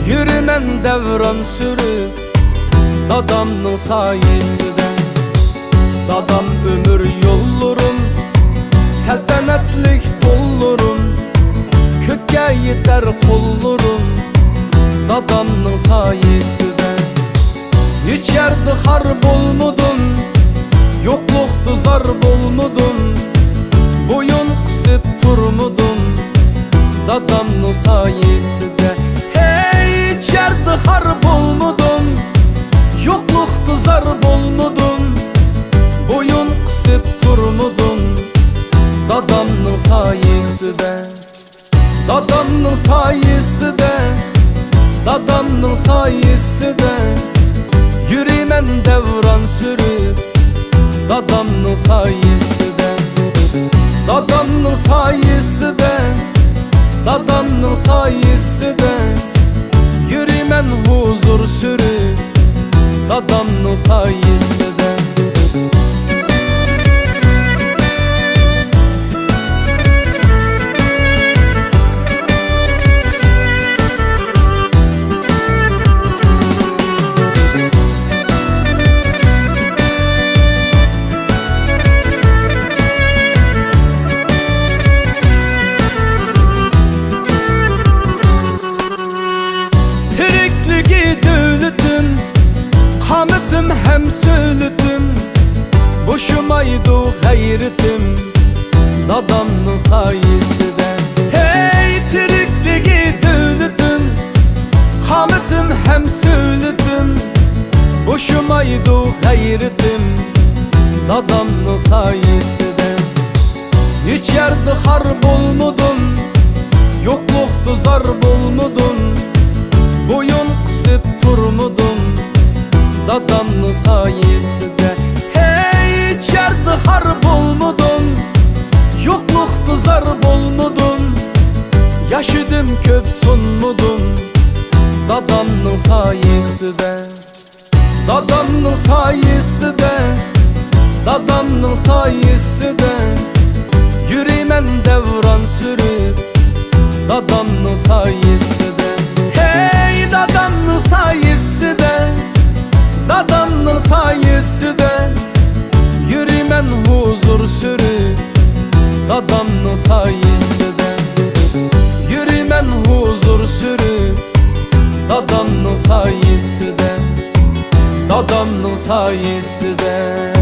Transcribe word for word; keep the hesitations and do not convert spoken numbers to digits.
يۈرىمەن دەۋران سۈرۈپ، دادامنىڭ سايىسىدە. دادام ئۆمۈر يوللىرىم، سەلتەنەتلىك تونلىرىم، كۆككە يېتەر قوللىرىم، دادامنىڭ سايىسىدە. ھېچ يەردە خار بولمىدىم، يوقلۇقتا زار بولمىدىم، بويۇن قىسىپ تۇرمىدىم، دادامنىڭ سايىسىدە. ھېچ يەردە خار بولمىدىم، يوقلۇقتا زار بولمىدىم، بويۇن قىسىپ تۇرمىدىم، دادامنىڭ سايىسىدە. دادامنىڭ سايىسىدە، دادامنىڭ سايىسىدە، يۈرىمەن دەۋران سۈرۈپ، دادامنىڭ سايىسىدە. دادامنىڭ سايىسىدە، دادامنىڭ سايىسىدە، يۈرىمەن ھۇزۇر سۈرۈپ، دادامنىڭ سايىسىدە. تىرىكلىكى دۆلىتىم، قامىتىم ھەم سۆلىتىم، بوشىمايدۇ غەيرىتىم دادامنىڭ سايىسىدە. ھەي، تىرىكلىكى دۆلىتىم، قامىتىم ھەم سۆلىتىم، بوشىمايدۇ غەيرىتىم دادامنىڭ سايىسىدە. ھېچ يەردە خار بولمىدىم، يوقلۇقتا زار بولمىدىم، بويۇن قىسىپ تۇرمىدىم، دادامنىڭ سايىسىدە. ھېچ يەردە خار بولمىدىم، يوقلۇقتا زار بولمىدىم، ياشىدىم كۆپ سۇنمىدىم، دادامنىڭ سايىسىدە. دادامنىڭ سايىسىدە، دادامنىڭ سايىسىدە، يۈرىمەن دەۋران سۈرۈپ، دادامنىڭ سايىسىدە. ھەي، دادامنىڭ سايىسىدە، دادامنىڭ سايىسىدە، يۈرىمەن ھۇزۇر سۈرۈپ، دادامنىڭ سايىسىدە. يۈرىمەن ھۇزۇر سۈرۈپ، دادامنىڭ سايىسىدە، دادامنىڭ سايىسىدە.